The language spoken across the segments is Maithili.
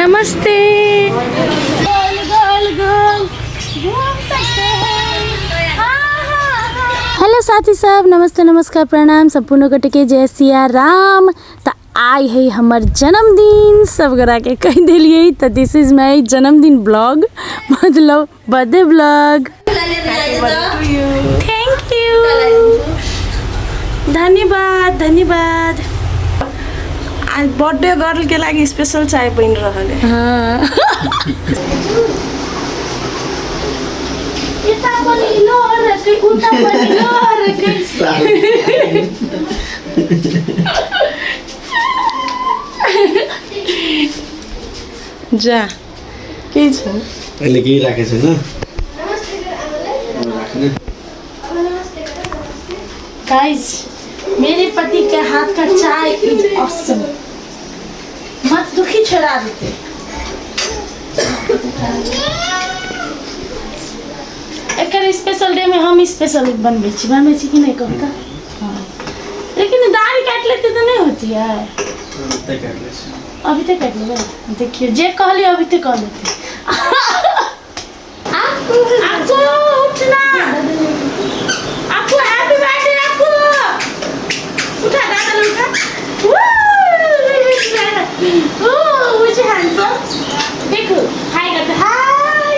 नमस्ते। गोल गोल गोल घूम सकते हैं। हाँ, हाँ, हाँ। हेलो साथी सब, नमस्ते, नमस्कार, प्रणाम सम्पूर्ण गोटे के, जय सिया राम। तऽ आइ है हमर जन्मदिन, सब गोरा के कहि देलियै। तऽ दिस is माय जन्मदिन ब्लॉग, मतलब बर्थडे ब्लॉग। Thank you, धन्यवाद, धन्यवाद। आज बर्थडे गर्ल के लागि स्पेशल चाय बनि रहल है। हाँ, यता पनि लहरकै, उता पनि लहरकै। जा, केही छैन। अहिले केही राखेको छैन, राख्ने। गाइस, मेरे पति के हाथ का चाय is awesome. मत दुखी छोड़ा देते। एकर स्पेशल डे में हम स्पेशल बनबै छी, बनबै छी कि नहि कहू तऽ? हाँ। लेकिन दाढ़ी काटि लेते तऽ नहि होती है। तै काटि लै छी। अभी तक काटि लेबै? देखियौ, जे कहलियै अभी तक कह लेते। आपको उठना, आपको हैप्पी बर्थडे। आपको उठा, दादा उठा। मुझे हैंडसम देखो, हाय करते, हाय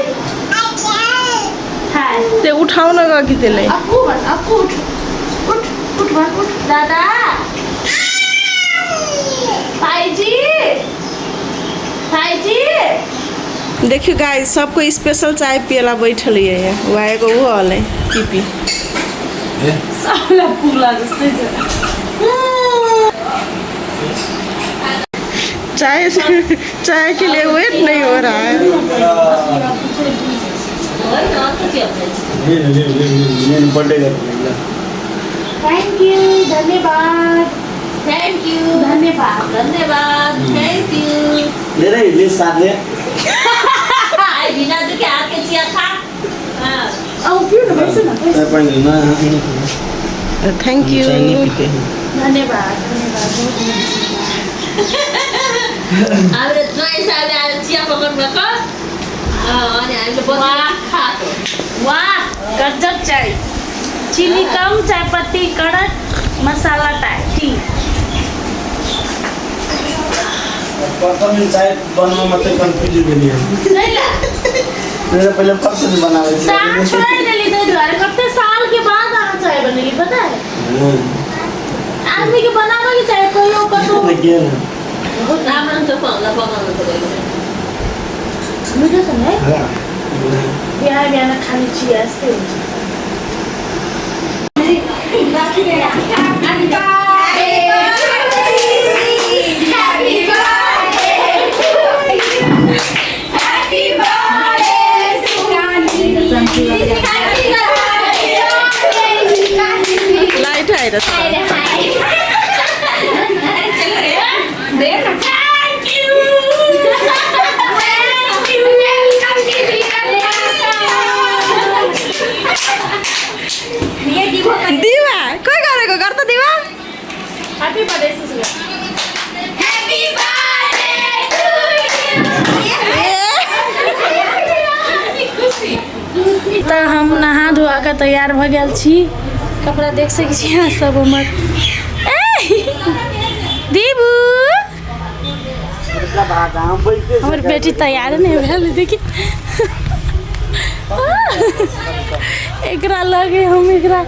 हाय। त्यो उठाउन गयो कि त्यसलाई? आपको भन, आपको उठ उठ उठ भन, उठ दादा, भाइजी, भाइजी। देखियो गाइस, सबको स्पेशल चाय पियला बैठल ये वहाँ एगो वो हले पीपी। सबलाई पुग्ला जस्तै छ। चाय चाय के लिए वेट नहीं हो रहा है। Birthday girl. Thank you, धन्यवाद। Thank you. धन्यवाद। धन्यवाद, thank you. लिएर ले साथले। आई बिना के हाथ के चिया खा। हाँ। औ पिउ न, बैसु न, बैसु। चाय पानी ना। Thank you. चाय नहीं पीते हैं। धन्यवाद, धन्यवाद, बहुत धन्यवाद। हामीले ज्वाइँ साहबले आज चिया पकाउनु भएको, अनि हामीले बसेर खाएको। वाह, गजब चाय! चीनी कम, चाय पत्ती कड़क, मसाला टाई टी। प्रथम दिन चाय बनाउनु मात्रै कन्फ्युज भेलियै हम। नहीं ला। मेरो पहिले फर्स्ट दिन बनाबै छी। चाय छोड़ देली ताहि दुआरे। कते साल के बाद अहाँ चाय बनेली, पता है? आदमी के बनाबे के चाही कहियो कतौ। देखिए न। बहुत राम्रो छ, पकाउनु पकाउनु त कहिले। मिठो छ नि है। बिहान बिहान खाने चिया यस्तै हुन्छ। लाइट आएर छ। Thank you. Thank you. दिवा कोही गरेको गर त दिवा। Happy birthday Sushila. Happy birthday to you. तऽ हम नहा धोआ कऽ तैयार भऽ गेल छी। कपड़ा देख सकै छी अहाँ सब हमर। ए दीबू, हमर बेटी तैयार नहि भेल। देखी, एकरा लगे हम एकरा।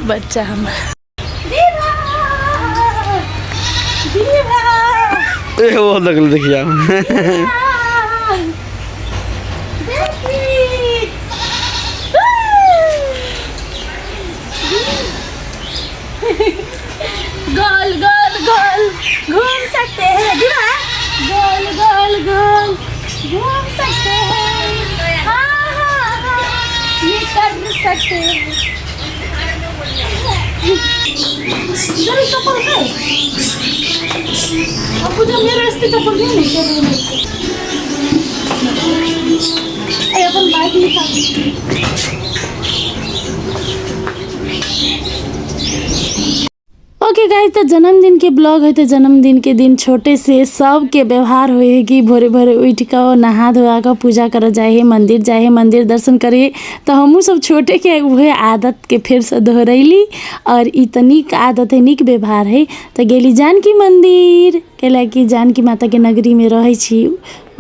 बच्चा हमर दीवा, दीवा। ए, वो लगल देखिया। देखी, गोल गोल गोल घूम सकते हैं। दीवा, गोल गोल गोल घूम सकते हैं। हाँ हाँ हाँ, ये कर सकते हैं। जरा चप्पल है अब पूजा, मेरो यस्तै चप्पल दियो नि क्या? ए, अपन बाइक निकाल। गाइस, तऽ जन्मदिन के ब्लॉग है तऽ जन्मदिन के दिन छोटे से सबके व्यवहार होइ है कि भोरे भोरे उठि कऽ नहा धोआ कऽ पूजा करऽ जाइ है, मंदिर जाइ है, मंदिर दर्शन करे। तऽ हमहूँ सब छोटे के उहे आदत के फेरसँ दोहरैली और ई तऽ नीक आदत है, नीक व्यवहार है। तऽ गेली जानकी मंदिर, कैलाकि जानकी माताके नगरीमे रहै छी,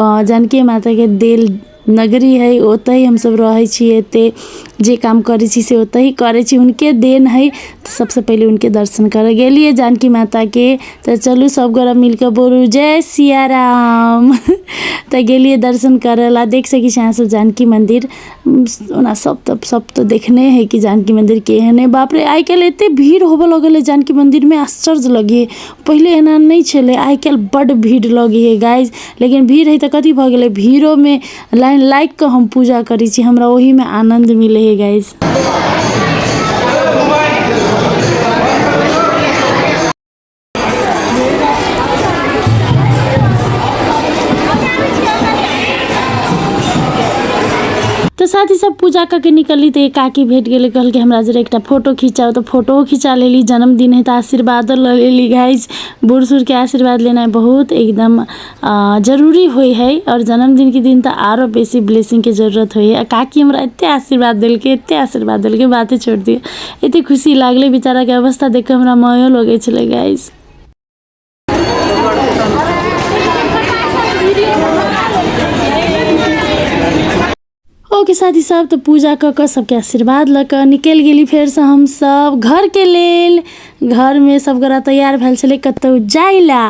जानकी माताके देल नगरी है, ओतहि हमसब रहै छी, एते जे काम करै छी से ओतहि करै छी, हुनके देन है। तऽ सबसँ पहिले हुनके दर्शन करऽ गेलियै जानकी माताके। तऽ चलू सब गोरा मिलकऽ बोलू जय सिया राम। तऽ गेलियै दर्शन करऽ ला। देख सकै छी अहाँ सब जानकी मंदिर। ओना सब तऽ देखने है कि जानकी मंदिर केहन है। बाप रे, आइ काल्हि एते भीड़ होबऽ लगल है जानकी मंदिरमे, आश्चर्य लगे। पहिले एना नहि छलै, आइ काल्हि बड्ड भीड़ लगै है गाइज। लेकिन भीड़ है तऽ कथी भऽ गेलै, भीड़ोमे लाइन लागि कऽ हम पूजा करै छी, हमरा ओहिमे आनन्द मिलै है गाइज। तऽ साथी सब पूजा कऽ के निकलली तऽ एक काकी भेट गेलै, कहलकै हमरा जरा एकटा फोटो खिंचाउ, तऽ फोटो खिंचा लेली। जन्मदिन है तऽ आशीर्वादो लऽ लेली गाइज। बूढ़ सूढ़के आशीर्वाद लेनाइ बहुत एकदम जरूरी होइ है और जन्मदिनके दिन तऽ आरो बेसी ब्लेसिंगके जरूरत होइ है। आ काकी हमरा एते आशीर्वाद देलकै, एते आशीर्वाद देलकै, बाते छोड़ि दियौ। एते खुशी लागलै, बेचाराके अवस्था देख कऽ हमरा मायो लगै छलै गाइज। ओके साथी सब, तऽ पूजा कऽ कऽ सबके आशीर्वाद लऽ कऽ निकलि गेली फेरसँ हमसब घरके लेल। घरमे सब गोरा तैयार भेल छलै कतहु जाय ला।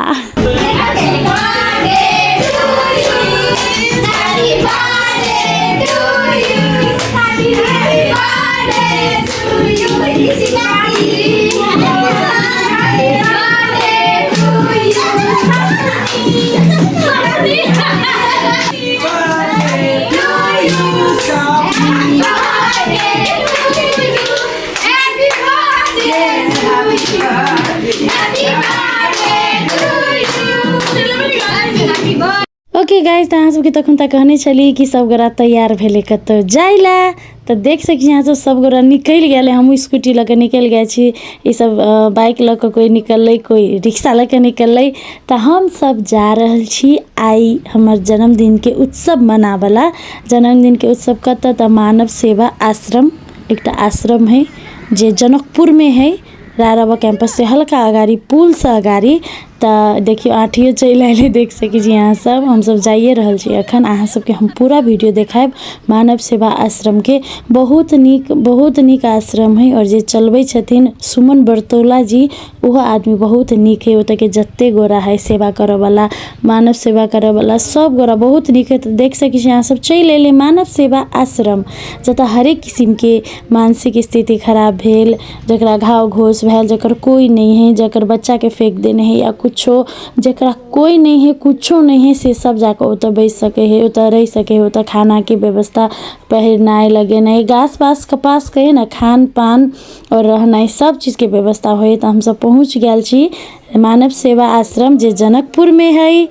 ओके गाइस, तऽ अहाँ सबके तखन तक कहने छली कि सब गोरा तैयार भेलै कतहु जाय ला। तऽ देख सकै छी अहाँ सब, सब गोरा निकलि गेलै। हमहूँ स्कूटी लऽ कऽ निकलि गेल छी, ई सब बाइक लऽ कऽ कोइ निकललै, कोइ रिक्शा लऽ कऽ निकललै। तऽ हमसब जा रहल छी आइ हमर जन्मदिनके उत्सव मनाबऽ ला। जन्मदिनके उत्सव कतऽ? तऽ मानव सेवा आश्रम, एकटा आश्रम है जे जनकपुरमे है, राराबा कैंपस से हल्का अगाड़ी, पुलसँ अगाड़ी। तऽ देखियौ आँठियो चलि आयल है, देख सकै छी अहाँ सब। हमसब जाइए रहल छी एखन। अहाँ सबके हम पूरा वीडियो देखायब मानव सेवा आश्रमके। बहुत नीक आश्रम है और जे चलबै छथिन सुमन बरतौला जी, ओहो आदमी बहुत नीक है। ओतऽके जते गोरा है सेवा करऽवला, मानव सेवा करऽवला, सब गोरा बहुत नीक है। तऽ देख सकै छी अहाँ सब, चलि एलै मानव सेवा आश्रम, जतऽ हरेक किसिमके मानसिक स्थिति खराब भेल, जकरा घाव घोस भेल, जकर कोइ नहि है, जकर बच्चाके फेक देने है या कुछो, जकरा कोइ नहि है, कुछो नहि है, से सब जाकऽ ओतऽ बैस सकै है, ओतऽ रहि सकै है। ओतऽ खानाके व्यवस्था, पहिरनाइ लगेनाइ, गाछ बास कपास कहियै ने, खान पान आओर रहनाइ, सब चीजके व्यवस्था होइ। तऽ हमसब पहुँच गेल छी मानव सेवा आश्रम जे जनकपुरमे है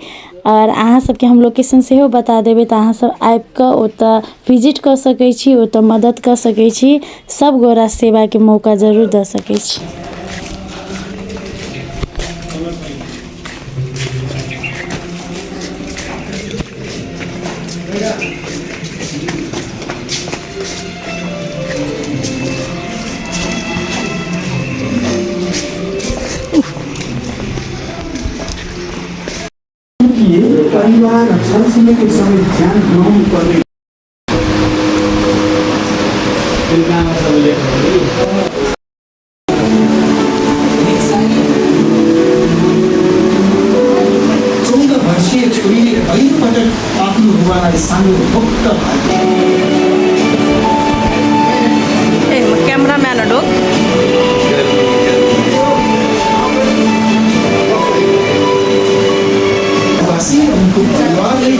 और अहाँ सबके हम लोकेशन सेहो बता देबै, तऽ अहाँ सब आबि कऽ ओतऽ विजिट कऽ सकै छी, ओतऽ मदद कऽ सकै छी, सब गोरा सेवाके मौका जरूर दऽ सकै छी। परिवार र छरछिमेकी समेत ज्यान गुमाउनु पर्ने 14 वर्षीय छोरीले पहिलोपटक आफ्नो बुबालाई सानो मुक्त ए म क्यामराम्यान हो। वासी र उनको परिवारले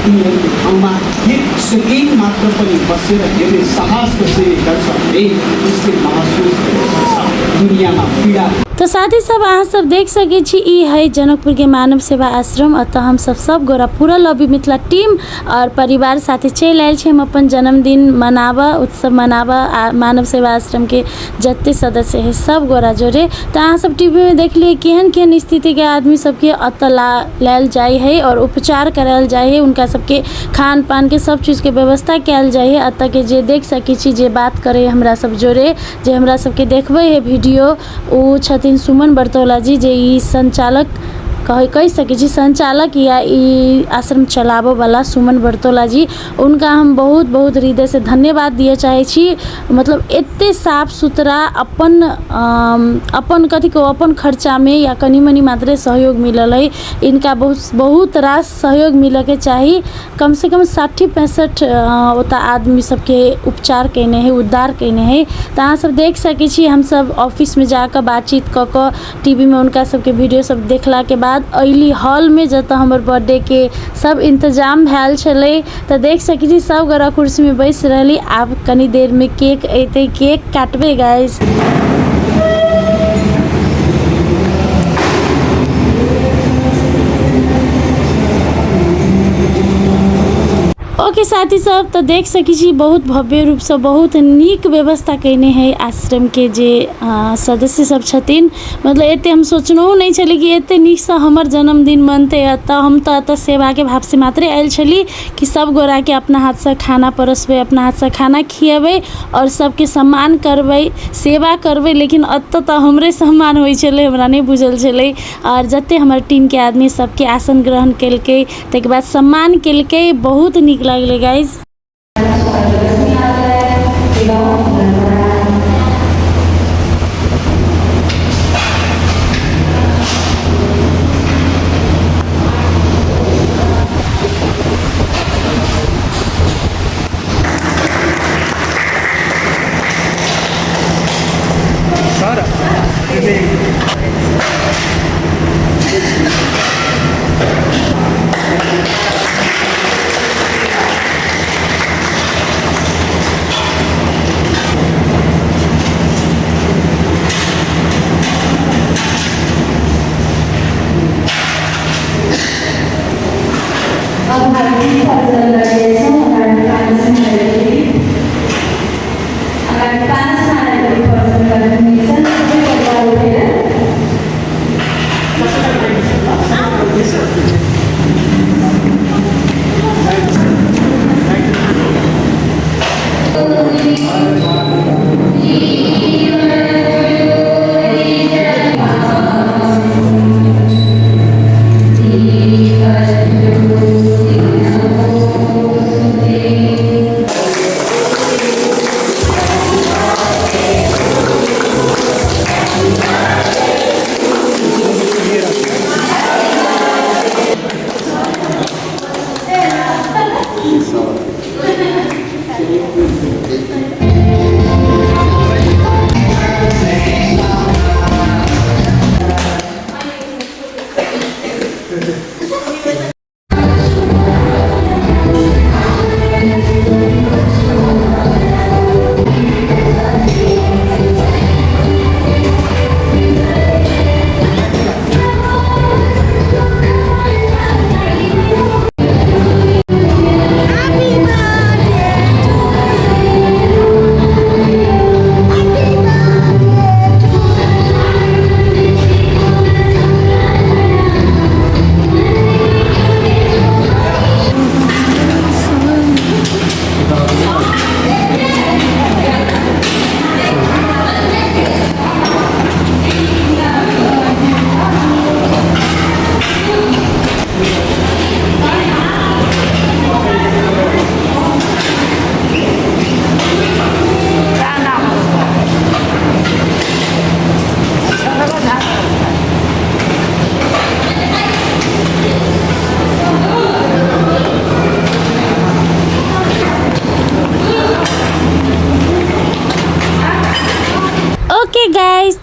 तिनीहरूको ठाउँमा एक सेकेन्ड मात्र पनि बसेर हेर्ने साहस कसैले गर्छ भने उसले महसुस गर्न सक्छ दुनियाँमा पीडा। तो साथी सब, अहाँ सब देख सकै छी, ई है जनकपुर के मानव सेवा आश्रम। अतः हम सब सब गोरा पूरा लव you Mithila team और परिवार साथे चलि आयल छी हम अपन जन्मदिन मनाबऽ, उत्सव मनाबऽ। आ मानव सेवा आश्रम के जते सदस्य है सब गोरा जोड़े। तऽ अहाँ सब टीवी में देखलियै केहन केहन स्थिति के आदमी सबके अतऽ लायल जाइ है और उपचार करायल जाइ है। उनका सबके खान पान के सब चीज के व्यवस्था कयल जाइ है। अतऽ के जे देख सकै छी, जे बात करे हमरा सब जोड़े, जे हमरा सबके देखबै है वीडियो, ओ छथिन सुमन बर्तौला जी, जे ई संचालक कह कहि सकै छी, संचालक या ई आश्रम चलाबऽवला सुमन बर्तौला जी। उनका हम बहुत बहुत हृदयसँ धन्यवाद दिअ चाहै छी। मतलब एते साफ सुथरा अपन अपन कथी कहू, अपन खर्चामे या कनि मनि मात्रे सहयोग मिलल है। इनका बहुत बहुत रास सहयोग मिलऽके चाही। कमसँ कम 60-65 ओतऽ आदमी सबके उपचार कयने है, उद्धार कयने है। तऽ अहाँ सब देख सकै छी, हमसब ऑफिसमे जाकऽ बातचीत कऽ कऽ, टीवीमे हुनका सबके वीडियो सब देखलाके बाद अयली हॉलमे, जतऽ हमर बर्थडेके सब इंतजाम भेल छलै। तऽ देख सकै छी, सब गोरा कुर्सीमे बैस रहली। आब कनी देरमे केक अयतै, केक काटबै गाइस। ओके साथी सब, तऽ देख सकै छी, बहुत भव्य रूपसँ बहुत नीक व्यवस्था कयने है आश्रमके जे सदस्य सब छथिन। मतलब एते हम सोचनहुँ नहि छली कि एते नीकसँ हमर जन्मदिन मनतै एतऽ। हम तऽ एतऽ सेवाके भावसँ मात्रे आयल छली कि सब गोराके अपना हाथसँ खाना परसबै, अपना हाथसँ खाना खिएबै आओर सबके सम्मान करबै, सेवा करबै। लेकिन एतऽ तऽ हमरे सम्मान होइ छलै, हमरा नहि बुझल छलै। आओर जते हमर टीमके आदमी सबके आसन ग्रहण केलकै, ताहिके बाद सम्मान केलकै, बहुत नीक लागलै गाइज।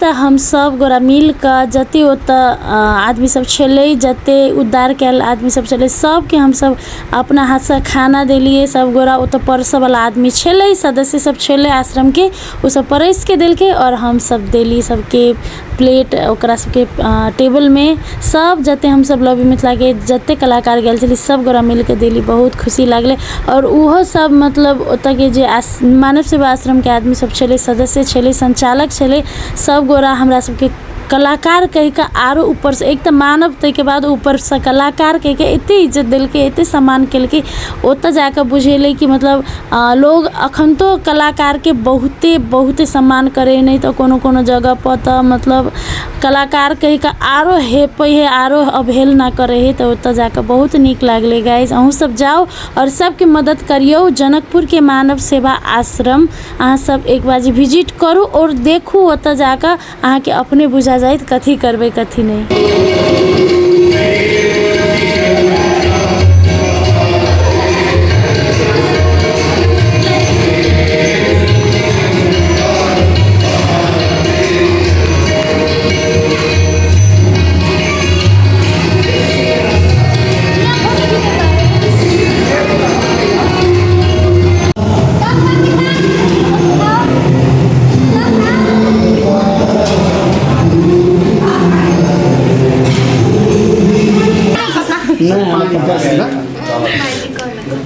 तऽ हम सब गोरा मिल कऽ जते ओतऽ आदमी सब छलै, जते उद्धार कयल आदमी सब छलै, सबके हमसब अपना हाथसँ खाना देलियै। सब गोरा ओतऽ परसऽ वाला आदमी छलै, सदस्य सब छलै आश्रम के, ओ सब परसि के देलकै आओर हमसब देली सबके प्लेट ओकरा सबके टेबल मे। सब जते हमसब लव you Mithila के जते कलाकार गेल छली, सब गोरा मिल के देली। बहुत खुशी लागलै। आओर ओहो सब मतलब ओतऽ के जे मानव सेवा आश्रम के आदमी सब छलै, सदस्य छलै, संचालक छलै, सब गोरा हमरा सबके कलाकार कहि कऽ आरो ऊपरसँ, एक तऽ मानव, ताहिके बाद ऊपरसँ कलाकार कहि कऽ एते इज्जत देलकै, एते सम्मान केलकै। ओतऽ जाकऽ बुझेलै कि मतलब लोग अखनतो कलाकारके बहुते बहुते सम्मान करै, नहि तऽ कोनो कोनो जगहपर तऽ मतलब कलाकार कहि कऽ आरो हेपै हइ, आरो अवहेलना करै हइ। तऽ ओतऽ जाकऽ बहुत नीक लागलै। गाइज, अहूँ सब जाउ आओर सबके मदद करियौ। जनकपुरके मानव सेवा आश्रम अहाँ सब एक बार विजिट करू आओर देखू। ओतऽ जाकऽ अहाँके अपने बुझा जायत कथी करबै कथी नहि।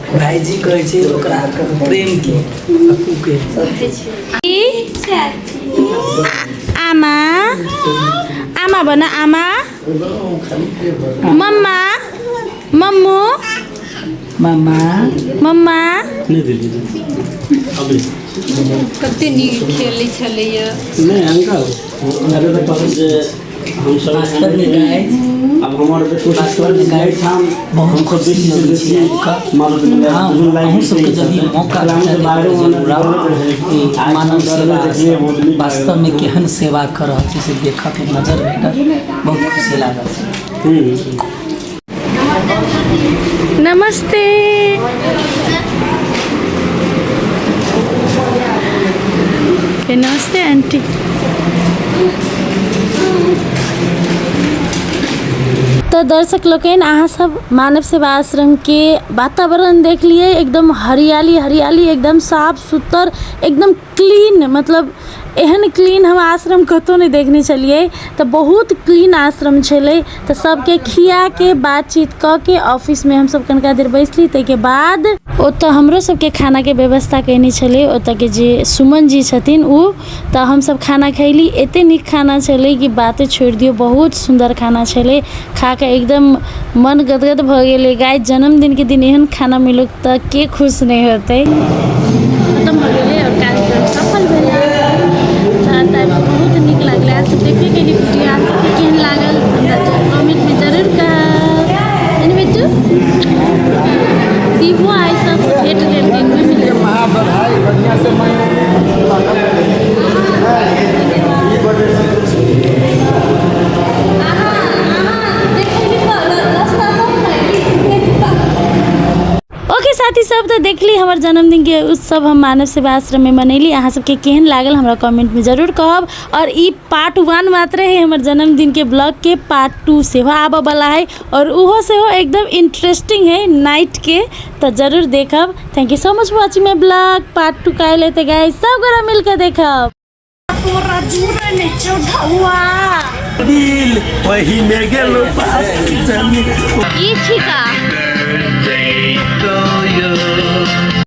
भाईजी कहै छै ओकरा प्रेम के अप्पू के। आमा, आमा भन, आमा, मम्मा, मम्मू, मामा, मम्मा। नहि देलियै अभी। कते नीक खेलै छलैया। नहि अंकल, अरे तऽ कहलहुँ जे हमसब वास्तवमे गाइस, आब हमर कोशिश वास्तवमे गाइस एहिठाम बहुत हमसब खुशी बेसी लगै से छै बेसी आबिकऽ। मानव हँ, अहूँ सबके जब ई मौका भेटत जरूर आउ। ई मानव सेवा वास्तवमे केहन सेवा कऽ रहल छै से देखऽके नजर भेटत, बहुत खुशी लागत। नमस्ते। ए, नमस्ते आंटी। तऽ दर्शक लोकनि, अहाँ सब मानव सेवा आश्रम के वातावरण देख लिए, एकदम हरियाली हरियाली, एकदम साफ सुथर, एकदम क्लीन। मतलब एहन क्लीन हम आश्रम कतहु नहि देखने छलियै। तऽ बहुत क्लीन आश्रम छलै। तऽ सबके खियाके बातचीत कऽ के ऑफिसमे हमसब कनिका देर बैसली। ताहिके बाद ओतऽ हमरो सबके खानाके व्यवस्था कयने छलै ओतऽके जे सुमन जी छथिन ओ। तऽ हमसब खाना खयली। एते नीक खाना छलै कि बाते छोड़ि दियौ, बहुत सुन्दर खाना छलै। खाके एकदम मन गदगद भऽ गेलै। गाय, जन्मदिनके दिन एहन खाना मिलत तऽ के खुश नहि होतै? खतम भऽ गेलै आओर कार्यक्रम सफल भेलै। तऽ बहुत नीक लागलै। अहाँ सब देखबे केली वीडियो, अहाँ सबके केहन लागल हमरा कमेंटमे जरूर कहब। एने बेटू दीपो आइ सब भेट लेलकै, घुमि लेलकै। ओके साथी सब, तऽ देखली हमर जन्मदिन के उत्सव हम मानव सेवा आश्रम में मनैली। अहाँ सबके केहन लागल हमरा कमेंट में जरूर कहब। और ई पार्ट 1 मात्र है हमर जन्मदिन के ब्लॉग के, पार्ट 2 सेहो आबऽ वाला है और उहो सेहो एकदम इंटरेस्टिंग है नाइट के, तऽ जरूर देखब। Thank you so much for watching my blog. Part 2 काल्हि एतै गाइस, सब गोरा मिलके देखब। तोरा जुड़े नहि छौ ढौआ। दिल पहिने गेलो पास। ई छिका।